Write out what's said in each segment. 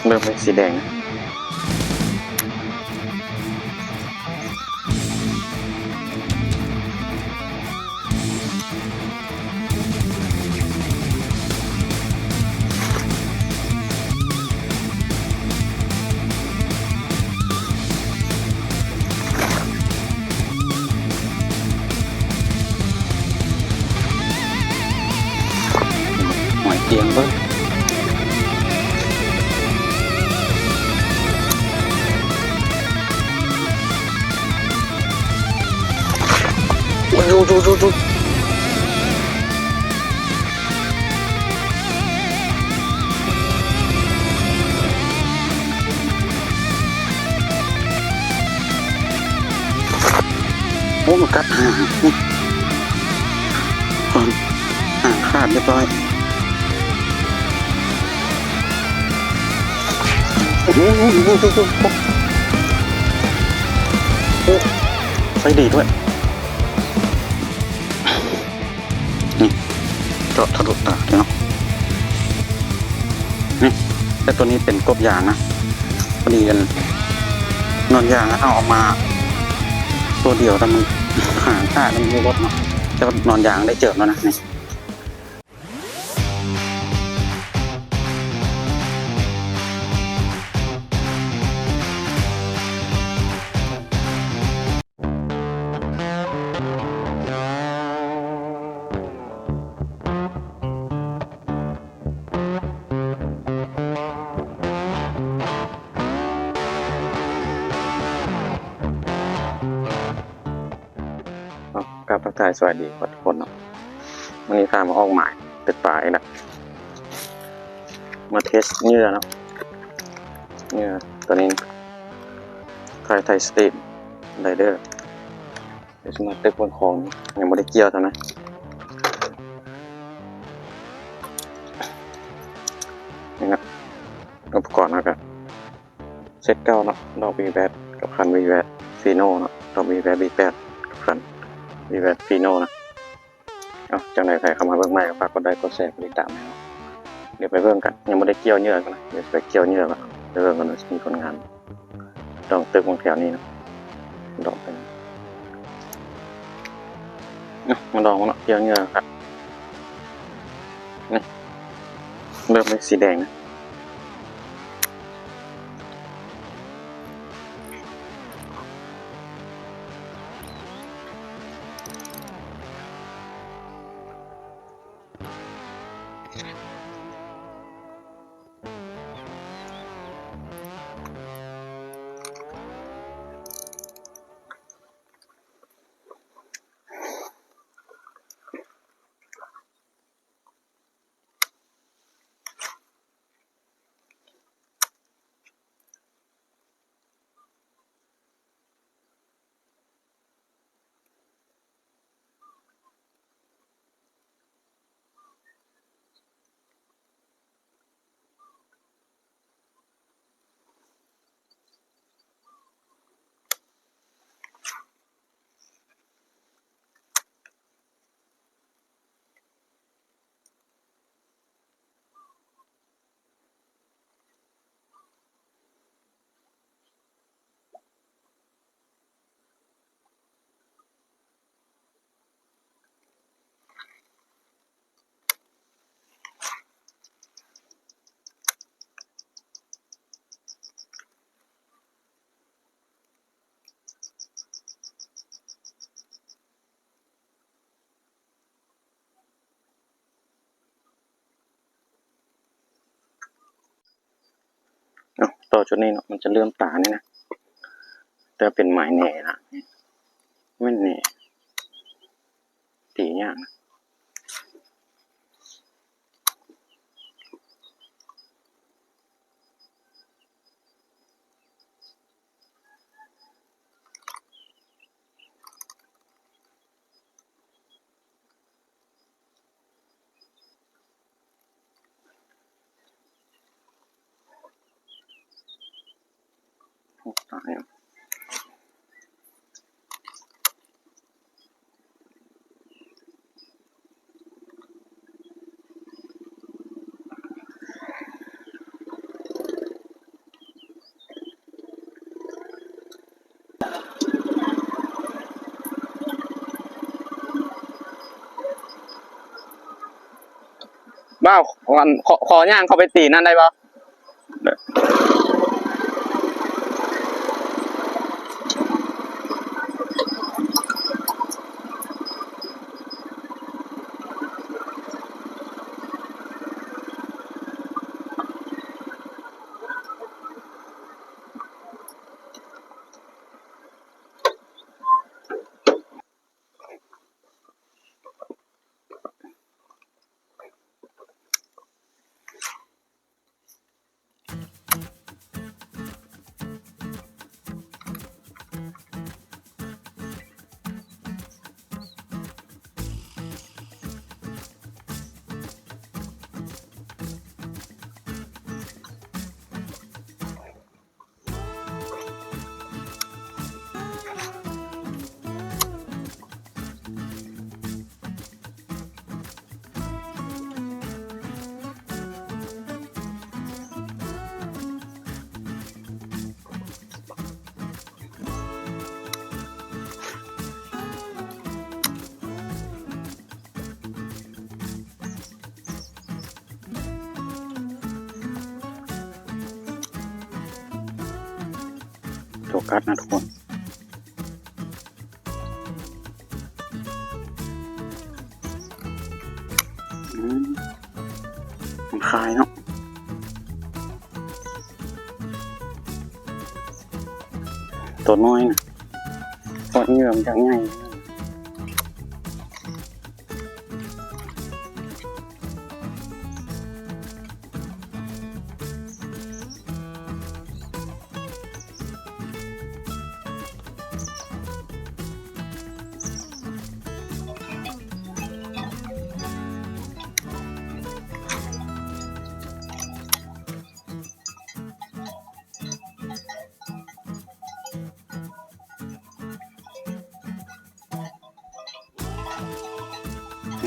ເລີ່ມເປັນສີແດງ. ຫອຍຕຽງເບິ່ງ. ໂອ້ໂຫ ໂອ້ ມັນກັດຫາງ ຫາງຂາດຮຽບຮ້ອຍ. ໂອ້ໂຫ ໂອ້ ໄຟດີດ້ວຍ. ນີ້ ເຈາະທະລຸຕາເລີຍເນາະ. ນີ້ ແຕ່ຕົວນີ້ເປັນກົບຢາງນະ. ພໍດີອັນ ນອນຢາງເຮົາເອົາມາຕົວດຽວ ແຕ່ມັນຫາງຂາດ ມັນບໍ່ເບິດເນາະ. ແຕ່ວ່ານອນຢາງໄດ້ເຈີບແລ້ວນະ ນີ້. ເອົາ ກາບທັກທາຍສະບາຍດີເບິດທຸກຄົນເນາະ. ມື້ນີ້ພາມາອອກໝາຍຕຶກປາອີກແລ້ວ ມາເທສເຫຍື່ອເນາະ. ເຫຍື່ອຕົວນີ້ ຄາຍໄທສະຕຣີມໄລເດີ ດຽວຊິມາຕຶກເບິ່ງຂອງ ຍັງບໍ່ໄດ້ກ່ຽວຊ້ຳນະ. ນີ້ນະ ອຸປະກອນເຮົາກະເຊັດເກົ່າເນາະ ດອກວີແວັດກັບຄັນວີແວັດຟີໂນເນາະ ດອກວີແວັດວີແປດກັບຄັນວີແວັດຟີໂນນະ. ເອົາ ຈັ່ງໃດໃຜເຂົ້າມາເບິ່ງໃໝ່ກໍຝາກກົດໄລກົດແຊກົດຕິດຕາມໃຫ້ເນາະ. ດຽວໄປເບິ່ງກັນ ຍັງບໍ່ໄດ້ກ່ຽວເຫຍື່ອກັນນະ ດຽວຊິໄປກ່ຽວເຫຍື່ອກ່ອນ ໄປເບິ່ງກັນວ່າຊິມີຜົນງານ. ດອງຕຶກໝ່ອງແຖວນີ້ເນາະ ດອງໄປ. ເອົາ ມາລອງເນາະ ກ່ຽວເຫຍື່ອກັນ. ນີ້ ເລີ່ມເປັນສີແດງນະ. ເອົາ ຕໍ່ຈຸດນີ້ເນາະ ມັນຈະເຫຼື້ອມຕານີ້ນະ ແຕ່ເປັນໄມ້ແໜ່ລະ ແມ່ນແໜ່ ຕີຍາກນະ. ໂອ້ ຕາຍແລ້ວ. ປ້າວ ອັນ ຂໍ ຂໍຍ່າງເຂົ້າໄປຕີນັ້ນໄດ້ບໍ່? ໂຟກັສນະທຸກຄົນ. ອືມ ມັນຄາຍເນາະ ໂຕນ້ອຍນະ ເພາະເຫຍື່ອມັນຈະໃຫຍ່. ອ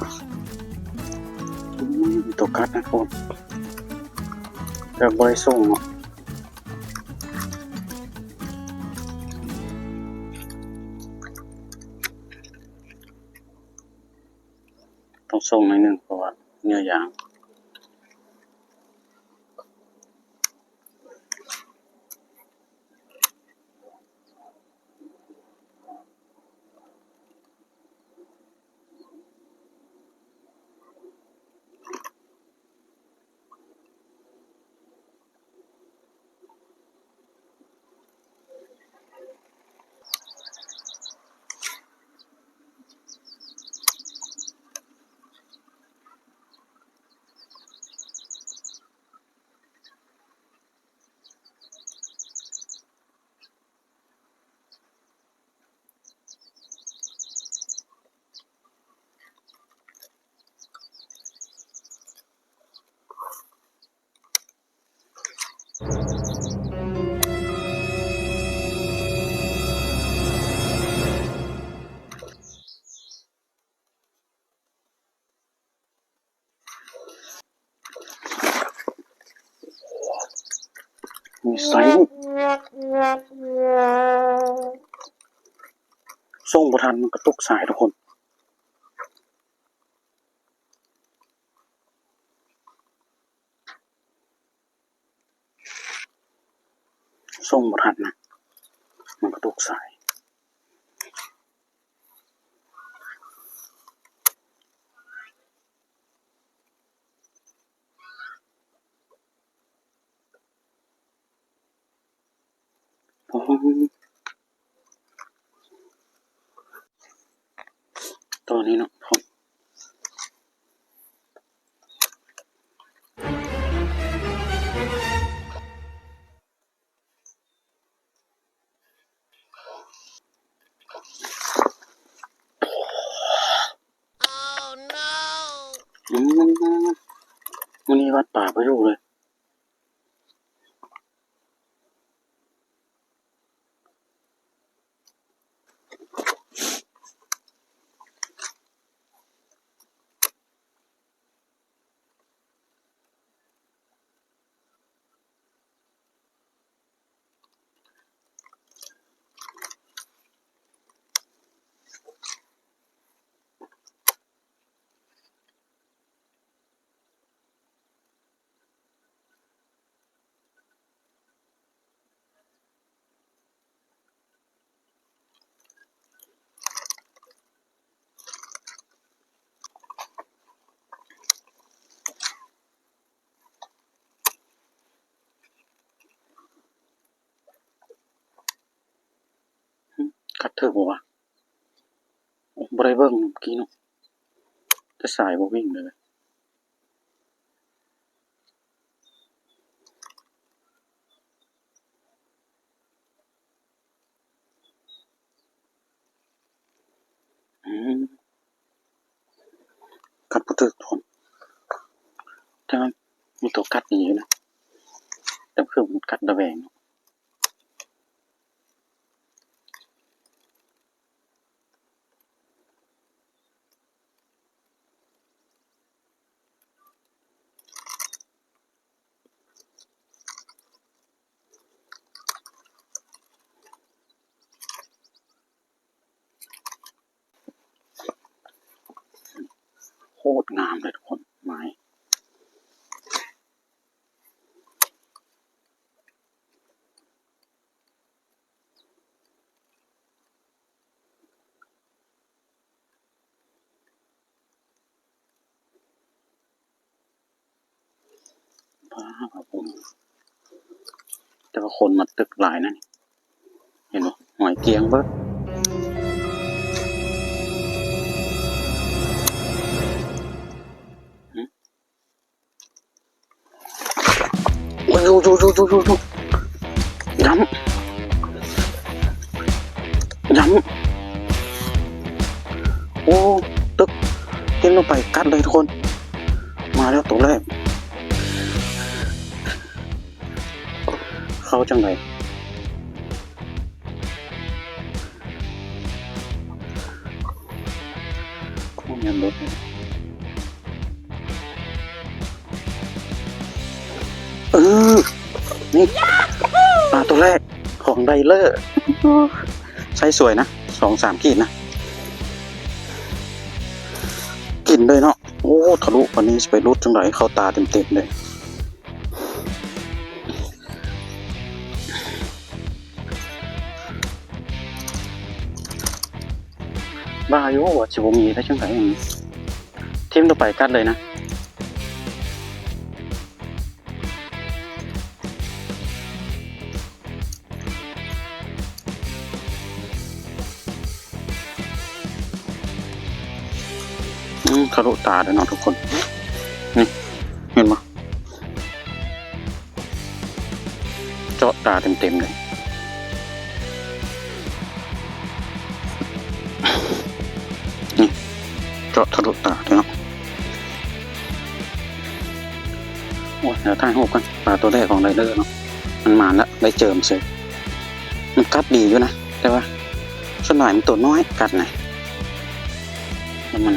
ືມ ໂຕກັດນະທຸກຄົນ ແຕ່ບໍ່ໄດ້ສົ່ງເນາະ. ຕ້ອງສົ່ງໜ້ອຍໜຶ່ງ ເພາະວ່າເຫຍື່ອຢາງ. ມີໄຊ ສົ່ງບໍ່ທັນ ມັນກະຕຸກສາຍທຸກຄົນ. ສົ່ງບໍ່ທັນນະ ມັນກະຕຸກສາຍ. ໂອ້ ໂຕນີ້ເນາະ. ໂອ້ ໂຕນີ້ເນາະ. ວັດປ່າບໍ່ຢູ່ເລີຍ. ກັດຖືກບໍ່ວະ? ບໍ່ໄດ້ເບິ່ງກີ້ເນາະ ແຕ່ສາຍບໍ່ວິ່ງເລີຍ. ອືມ ກັດບໍ່ຖືກທຸກຄົນ ແຕ່ວ່າມີຕົວກັດດີຢູ່ນະ ແຕ່ຄືກັດລະແວງເນາະ. ໂຄດງາມເລີຍທຸກຄົນ ໄມ້. ວ້າວ ແຕ່ວ່າຄົນມາຕຶກຫຼາຍນະ ເຫັນບໍ່? ຫອຍກຽງເບິດ. ໂອ້ ໂອ້ ໂອ້ ໂອ້ ໂອ້ ໂອ້ ໂອ້ ຢ້ຳ ຢ້ຳ ໂອ້ ຕຶກ ກິນລົງໄປ ກັດເລີຍທຸກຄົນ. ມາແລ້ວໂຕແລກ ເຂົ້າຈັ່ງໃດ? ໂອ້ ຍັງຫຼຸດຢູ່. ເອີ ນີ້ ປາໂຕແລກຂອງໄດເລີ ໃຊ້ສວຍນະ ສອງສາມຂີດນະ ກິນເລີຍເນາະ. ໂອ້ ທະລຸປານນີ້ ຊິໄປຫຼຸດຈັ່ງໃດ ເຂົ້າຕາເຕັມໆເລີຍ. ວ່າຢູ່ວ່າຊິບໍ່ມີໄດ້ຈັ່ງໃດ ຖິ້ມລົງໄປກັດເລີຍນະ. ອືມ ທະລຸຕາເດ້ເນາະທຸກຄົນ ນີ້ ເຫັນບໍ່? ເຈາະຕາເຕັມໆເລີຍ ນີ້ ເຈາະທະລຸຕາເດ້ເນາະ. ໂອ້ຍ ດຽວຖ່າຍຮູບກ່ອນ ປາໂຕແລກຂອງໄດເລີເນາະ ມັນມາແລ້ວ ໄດ້ເຈີມເສີຍ. ມັນກັດດີຢູ່ນະ ແຕ່ວ່າສ່ວນຫຼາຍມັນໂຕນ້ອຍກັດນະ ແລ້ວມັນ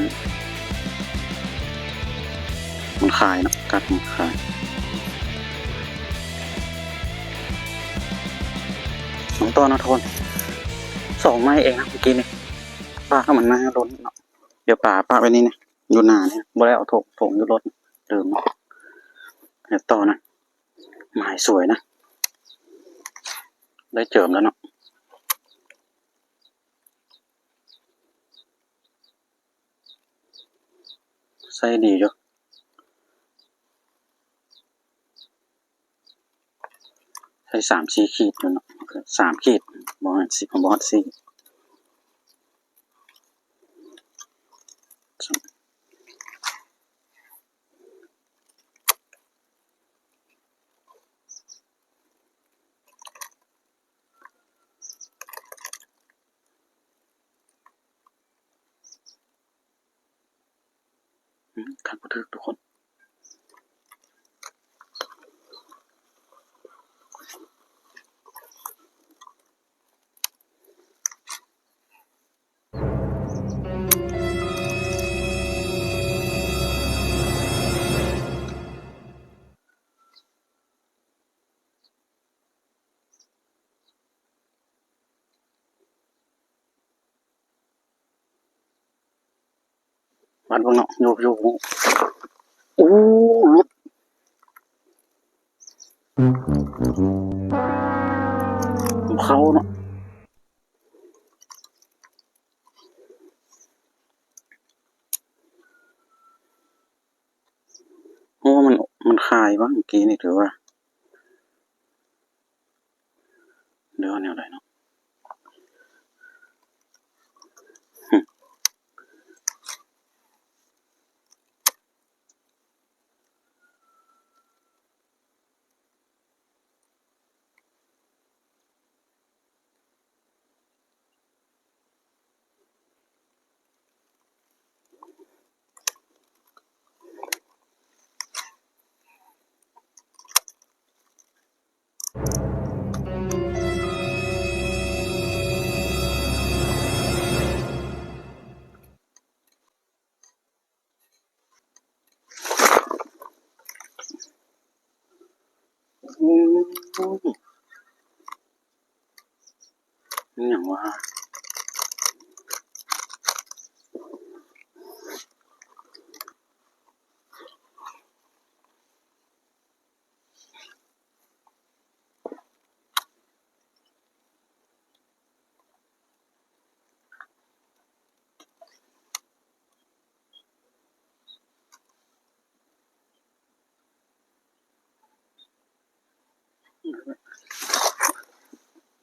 ມັນຄາຍເນາະ ກັດມັນຄາຍ. ເອົາຕໍ່ເນາະທຸກຄົນ ສອງໄມ້ເອງນະເມື່ອກີ້ນີ້ ປາກໃຫ້ມັນໜ້າລົ້ນເນາະ. ດຽວປາປະໄວ້ນີ້ນະ ຢູ່ໜ້ານີ້ ບໍ່ໄດ້ເອົາຖົງ ຖົງຢູ່ລົດ ລືມເນາະ. ເຮັດຕໍ່ນະ ໝາຍສວຍນະ ໄດ້ເຈີມແລ້ວເນາະ. ໃຊ້ດີຢູ່ ໃຊ້ສາມສີ່ຂີດຢູ່ເນາະ ສາມຂີດ ບໍ່ຮອດສີ່ ບໍ່ຮອດສີ່. ອືມ ຄັດບໍ່ຖືກທຸກຄົນ. ປັດເບິ່ງເນາະ ໂຍກໆ ໂອ້ ຫຼຸດ ບໍ່ເຂົ້າເນາະ. ໂອ້ ມັນ ມັນຄາຍວ່າ ເມື່ອກີ້ນີ້ຖືວ່າ ຫຼືວ່າແນວໃດເນາະ. ໂອ້ຍ ແມ່ນຫຍັງວະ?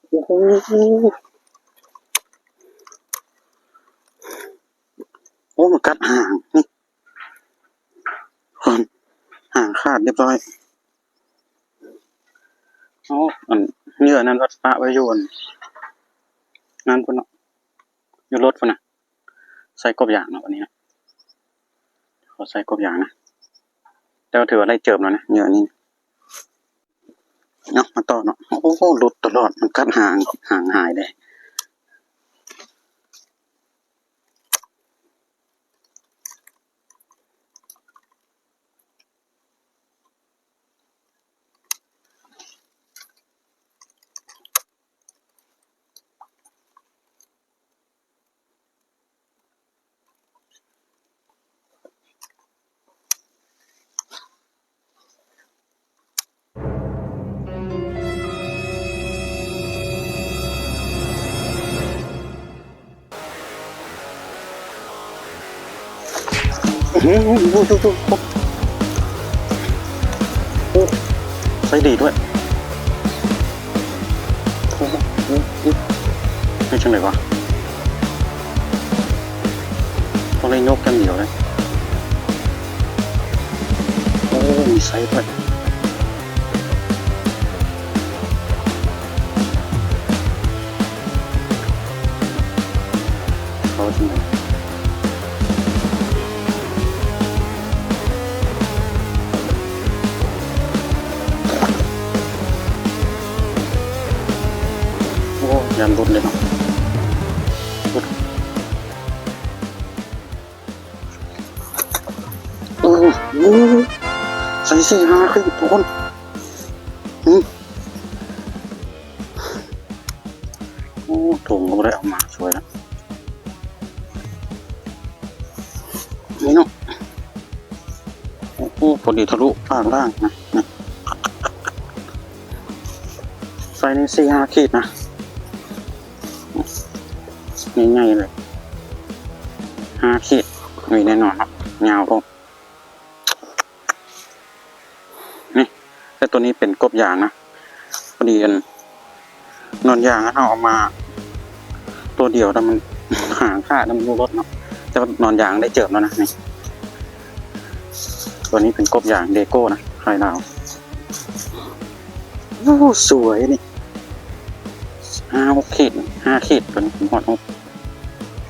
ໂອ້ໂຫ ໂອ້ ມັນກັດຫາງນີ້ ຄົນ ຫາງຂາດຮຽບຮ້ອຍ. ເອົາ ອັນ ເຫຍື່ອນັ້ນປະໄວ້ຢູ່ ອັນ ນັ້ນພຸ້ນເນາະ ຢູ່ລົດພຸ້ນນະ. ໃສ່ກົບຢາງເນາະ ອັນນີ້ນະ ຂໍໃສ່ກົບຢາງນະ. ແຕ່ວ່າຖືວ່າໄດ້ເຈີບແລ້ວນະ ເຫຍື່ອນີ້. ເອົາ ມາຕໍ່ເນາະ. ໂອ້ໂຫ ຫຼຸດຕະຫຼອດ ມັນກັດຫາງ ຫາງຫາຍເດ້. ໂອ້ໂຫ ໂອ້ໂຫ ໂອ້ໂຫ ໃຊ້ດີດ້ວຍ. ໂອ້ໂຫ ໂອ້ໂຫ ເຮັດຈັ່ງໃດວະ? ຕ້ອງໄດ້ຍົກຢ່າງດຽວເລີຍ. ໂອ້ ມີໄຊດ້ວຍ. ເຂົ້າຈັ່ງໃດ? ໂອ້ ຢ້ານຫຼຸດເລີຍເນາະ ຫຼຸດ. ໂອ້ໂຫ ໃສ່ສີ່ຫ້າຄືທຸກຄົນ. ຫື ໂອ້ ຖົງກໍບໍ່ໄດ້ເອົາມາຊ່ວຍລະ ນີ້ເນາະ. ໂອ້ໂຫ ພໍດີທະລຸປາກລ່າງນະ ນີ້ ໃສ່ນີ້ສີ່ຫ້າຂີດນະ ໃຫຍ່ໆເລີຍ ຫ້າຂີດ ມີແນ່ນອນເນາະ ຍາວໂພດ. ນີ້ ແຕ່ຕົວນີ້ເປັນກົບຢາງນະ ພໍດີອັນ ໜອນຢາງເຮົາເອົາມາຕົວດຽວ ແຕ່ມັນຫາງຂາດ ແຕ່ມັນຢູ່ລົດເນາະ ແຕ່ວ່າໜອນຢາງໄດ້ເຈີບແລ້ວນະ. ນີ້ ຕົວນີ້ເປັນກົບຢາງເດໂກ້ນະ ຂາຍລາວ. ໂອ້ ສວຍນີ້ ຫ້າຫົກຂີດ ຫ້າຂີດ ຕົວນີ້ຮອດຫົກ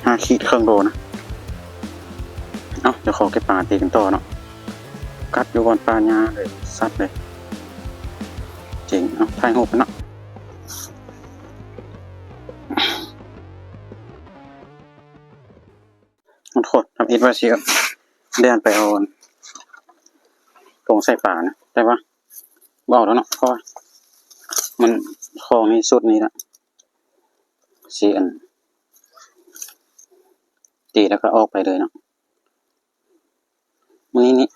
ຫ້າຂີດເຄິ່ງໂລນະ. ເອົ້າ ດຽວຂໍເກັບປາຕີກັນຕໍ່ເນາະ ກັດຢູ່ບ່ອນປ່າຫຍ້າເລີຍ ສັດເລີຍ ເຈັງ. ເອົາ ຖ່າຍຮູບກັນເນາະ ໂອ້ໂຫ ທຳອິດວ່າຊິແລ່ນໄປເອົາຖົງໃສ່ປານະ ແຕ່ວ່າບໍ່ເອົາແລ້ວເນາະ ເພາະວ່າມັນ ຂອງນີ້ຊຸດນີ້ລະ ຊິອັນ ຕີແລ້ວກໍອອກໄປເລີຍເນາະ. ມື້ນີ້ນີ້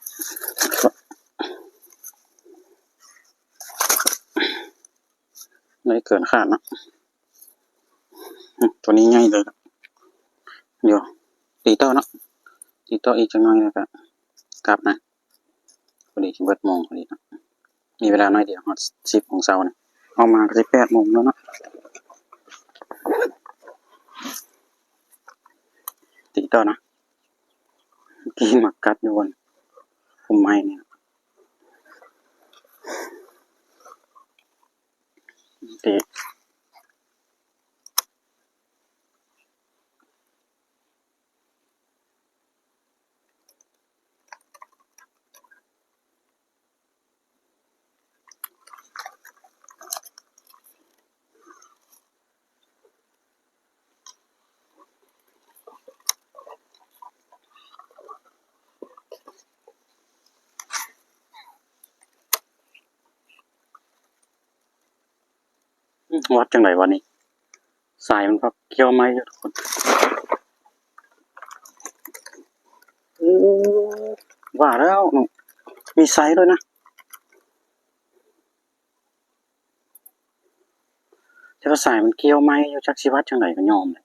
ໄດ້ເກີນຄາດເນາະ. ອືມ ຕົວນີ້ໃຫຍ່ເລີຍເນາະ. ດຽວຕີຕໍ່ເນາະ ຕີຕໍ່ອີກຈັກໜ້ອຍແລ້ວກະກັບນະ. ພໍດີຊິເບິດໂມງພໍດີເນາະ ມີເວລາໜ້ອຍດຽວຮອດສິບໂມງເຊົ້ານະ. ອອກມາກະຊິແປດໂມງແລ້ວເນາະ. ຕີຕໍ່ນະ ກີ້ມາກັດຢູ່ບ່ອນພຸ່ມໄມ້ນີ້ ຕີ. ອືມ ວັດຈັ່ງໃດວະນີ້? ສາຍມັນພັບກ່ຽວໄມ້ຢູ່ທຸກຄົນ. ໂອ້ ວ່າແລ້ວເນາະ ມີໄຊດ້ວຍນະ. ແຕ່ວ່າສາຍມັນກ່ຽວໄມ້ຢູ່ ຈັກຊິວັດຈັ່ງໃດກະຍອມແຫຼະ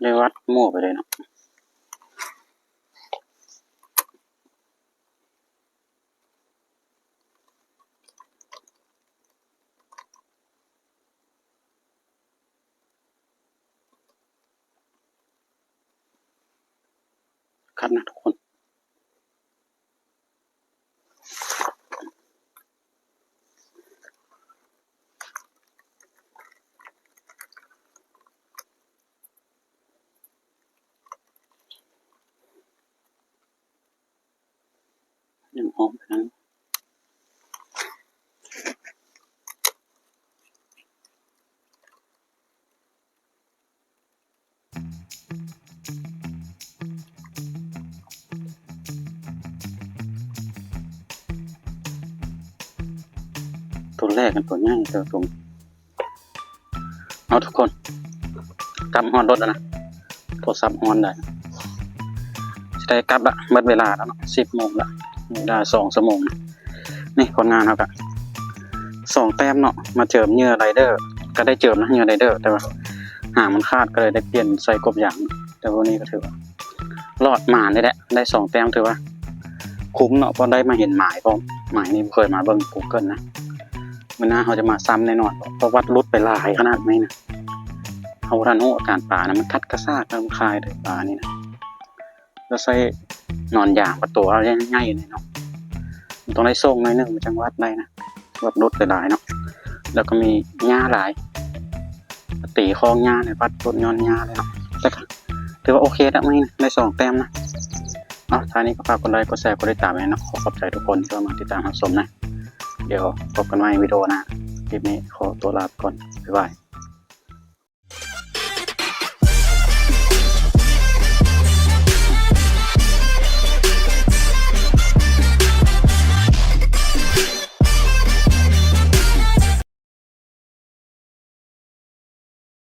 ເລີຍວັດໝູ່ໄປເລີຍເນາະ. ຄັກນະທຸກຄົນ. ຍັງຫອມຄືກັນ. ຕົວແລກກັນຕົວໃຫຍ່ ແຕ່ວ່າຕົວ ເອົາທຸກຄົນ ກັບຮອດລົດແລ້ວນະ ໂທລະສັບຮ້ອນໄດ໋. ຊິໄດ້ກັບລະ ໝົດເວລາແລ້ວເນາະ ສິບໂມງລະ ເວລາສອງຊົ່ວໂມງ. ນີ້ຜົນງານເຮົາກະສອງແຕ້ມເນາະ ມາເຈີມເຫຍື່ອໄລເດີ ກະໄດ້ເຈີມນະ ເຫຍື່ອໄລເດີ ແຕ່ວ່າຫາງມັນຂາດ ກະເລີຍໄດ້ປ່ຽນໃສ່ກົບຢາງ. ແຕ່ມື້ນີ້ກະຖືວ່າລອດໝານເລີຍແຫຼະ ໄດ້ສອງແຕ້ມ ຖືວ່າຄຸ້ມເນາະ ເພາະໄດ້ມາເຫັນໝາຍພ້ອມ. ໝາຍນີ້ບໍ່ເຄີຍມາເບິ່ງ Google ນະ. ມື້ໜ້າເຮົາຈະມາຊ້ຳແນ່ນອນ ເພາະວັດຫຼຸດໄປຫຼາຍຂະໜາດນີ້ນະ. ເຮົາບໍ່ທັນຮູ້ອາການປານະ ມັນກັດກະຊາກ ມັນຄາຍເດີ ປານີ້ນະ. ລະໃສ່ໜອນຢາງປະຕູເຮົາໃຫຍ່ໆນີ້ເນາະ ມັນຕ້ອງໄດ້ສົ່ງໜ້ອຍໜຶ່ງ ມັນຈັ່ງວັດໄດ້ນະ ວັດຫຼຸດໄປຫຼາຍເນາະ. ລະກະມີຫຍ້າຫຼາຍ ກະຕີຄອງຫຍ້າໃນວັດ ຫຼຸດຍ້ອນຫຍ້າເລີຍເນາະ. ແຕ່ກະຖືວ່າໂອເຄລະ ມື້ນີ້ໄດ້ສອງແຕ້ມນະ. ເອົາ ທ້າຍນີ້ກະຝາກກົດໄລ ກົດແຊ ກົດຕິດຕາມແນ່ເນາະ. ຂໍຂອບໃຈທຸກຄົນທີ່ເຂົ້າມາຕິດຕາມຮັບຊົມນະ. ດຽວພົບກັນໃໝ່ວິດີໂອໜ້າ. ຄລິບນີ້ຂໍຕົວລາໄປກ່ອນ ບາຍບາຍ.